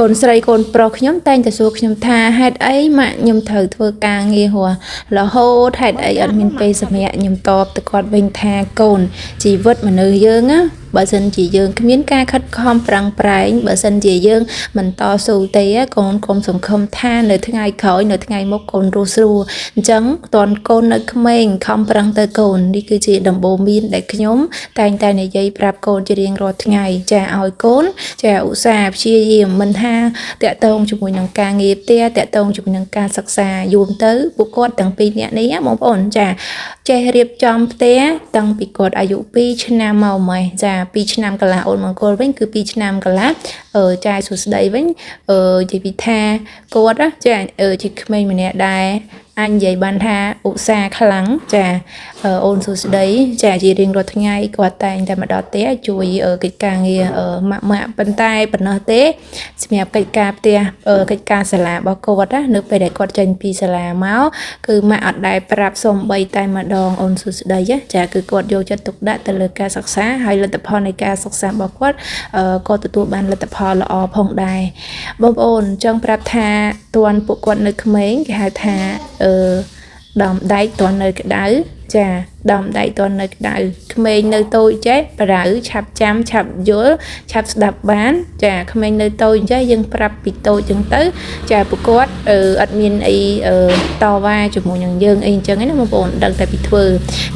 កូនស្រីកូនប្រុសខ្ញុំតែងតែសួរខ្ញុំថាហេតុអីម៉ាក់ខ្ញុំត្រូវធ្វើការងារហួររហូតហេតុអីអត់មានពេលសម្រាកខ្ញុំតបទៅគាត់វិញថាកូនជីវិតមនុស្សយើងណាបើសិនជាយើងគ្មានការខិតខំប្រឹងប្រែងបើសិនជាយើងមិនតស៊ូទេកូនកុំសង្ឃឹមថានៅថ្ងៃក្រោយនៅថ្ងៃមុខកូនរស់ស្រួលអញ្ចឹងតន់កូននៅក្មេងខំប្រឹងទៅកូននេះគឺជាដំបូន្មានដែលខ្ញុំតែងតែនិយាយប្រាប់កូនជារៀងរាល់ថ្ងៃចាឲ្យកូនចាឧស្សាហ៍ព្យាយាមមិនថាតាក់ទងជាមួយនឹងការងារផ្ទះតាក់ទងជាមួយនឹងការសិក្សាយូរទៅពួកគាត់ទាំងពីរនាក់នេះបងប្អូនចាចេះរៀបចំផ្ទះតាំងពីគាត់អាយុ2ឆ្នាំមកម៉េះចា2ឆ្នាំកន្លះអូនមង្គលវិញគឺ2ឆ្នាំកន្លះអឺចាយសួស្ដីវិញអឺនិយាយពីថាគាត់ចាជាក្មេងម្នាក់ដែរអាចនិយាយបានថាឧស្សាហ៍ខ្លាំងចាអូនសួស្ដីចាជារៀងរាល់ថ្ងៃគាត់តែងតែមកដល់ផ្ទះជួយកិច្ចការងារម៉ាក់ម៉ាក់ប៉ុន្តែប៉ុណ្ណោះទេសម្រាប់កិច្ចការផ្ទះកិច្ចការសាលារបស់គាត់ណានៅពេលដែលគាត់ចេញពីសាលាមកគឺម៉ាក់អត់ដែលប្រាប់សំបីតែម្ដងអូនសួស្ដីចាគឺគាត់យកចិត្តទុកដាក់ទៅលើការសិក្សាហើយលទ្ធផលនៃការសិក្សារបស់គាត់ក៏ទទួលបានលទ្ធផលល្អផងដែរបងប្អូនចង់ប្រាប់ថាទាន់ពួកគាត់នៅក្មេងគេហៅថាអឺដំដែកទាន់នៅក្តៅចាដំដែកទាន់នៅក្តៅក្មេងនៅតូចចេះប្រៅឆាប់ចាំឆាប់យល់ឆាប់ស្ដាប់បានចាក្មេងនៅតូចចេះយើងប្រាប់ពីតូចចឹងទៅចាពួកគាត់អត់មានអីតវ៉ាជាមួយនឹងយើងអីអញ្ចឹងណាបងប្អូនដឹងតែពីធ្វើ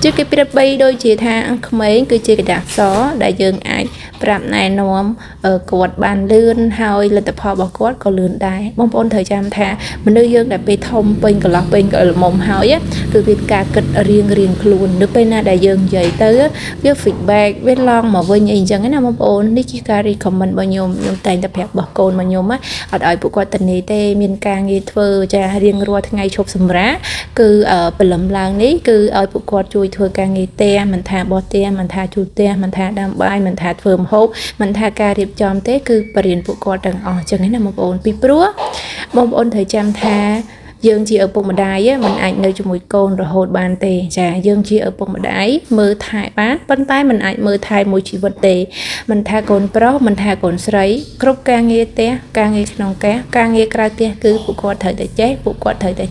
ជាគេប្រៀបបីដូចជាថាក្មេងគឺជាក្រដាសសដែលយើងអាចប្រាប់ណែនាំគាត់បានលឿនហើយលទ្ធផលរបស់គាត់ក៏លឿនដែរបងប្អូនត្រូវចាំថាមនុស្សយើងដែលពេលធំពេញកន្លោះពេញកល្មុំហើយគឺវាការគិតរៀងរៀងខ្លួននៅពេលណាដែលយើងនិយាយទៅវា feedback វាឡងមកវិញអីអញ្ចឹងណាបងប្អូននេះជាការ recommend របស់ខ្ញុំខ្ញុំតែងតែប្រាប់របស់កូនរបស់ខ្ញុំអត់ឲ្យពួកគាត់ទៅនេះទេមានការងារធ្វើចារៀងរាល់ថ្ងៃឈប់សម្រាកគឺព្រលឹមឡើងនេះគឺឲ្យពួកគាត់ជួយធ្វើការងារផ្ទះមិនថាបោះផ្ទះមិនថាជូតផ្ទះមិនថាដាំបាយមិនថាធ្វើម្ហូបមិនថាការរៀបចំទេគឺបរៀនពួកគាត់ទាំងអស់អញ្ចឹងណាបងប្អូនពីព្រោះបងប្អូនត្រូវចាំថាយើងជាឪពុកម្ដាយមិនអាចនៅជាមួយកូនរហូតបានទេចាយើងជាឪពុកម្ដាយមើលថែបានប៉ុន្តែមិនអាចមើលថែមួយជីវិតទេមិនថាកូនប្រុសមិនថាកូនស្រីគ្រប់ការងារផ្ទះការងារក្នុងផ្ទះការងារក្រៅផ្ទះគឺពួកគាត់ត្រូវតែចេះពួកគាត់ត្រូវតែ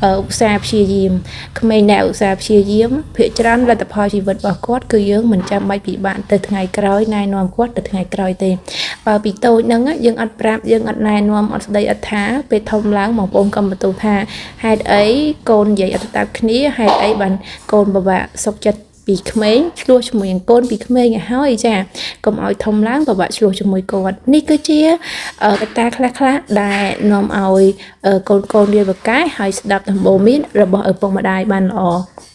ឧស្សាហ៍ព្យាយាមក្មេងដែលឧស្សាហ៍ព្យាយាមភាគច្រើនលទ្ធផលជីវិតរបស់គាត់គឺយើងមិនចាំបាច់ពិបាកទៅថ្ងៃក្រោយណែនាំគាត់ទៅថ្ងៃក្រោយទេបើពីតូចហ្នឹងយើងអត់ប្រាប់យើងអត់ណែនាំអត់ស្ដីអត់ថាពេលធំឡើងបងប្អូនកុំបន្ទោសថាហេតុអីកូននិយាយអត់ស្ដាប់គ្នាហេតុអីបានកូនពិបាកសុខចិត្តពីក្មេងឆ្លោះជាមួយនឹងកូនពីក្មេងឲ្យហើយចាកុំឲ្យធំឡើងពិបាកឆ្លោះជាមួយគាត់នេះគឺជាកត្តាខ្លះខ្លះដែលនាំឲ្យកូនកូនរៀនបកែហើយស្ដាប់ដំបូន្មានរបស់ឪពុកម្ដាយបានល្អ។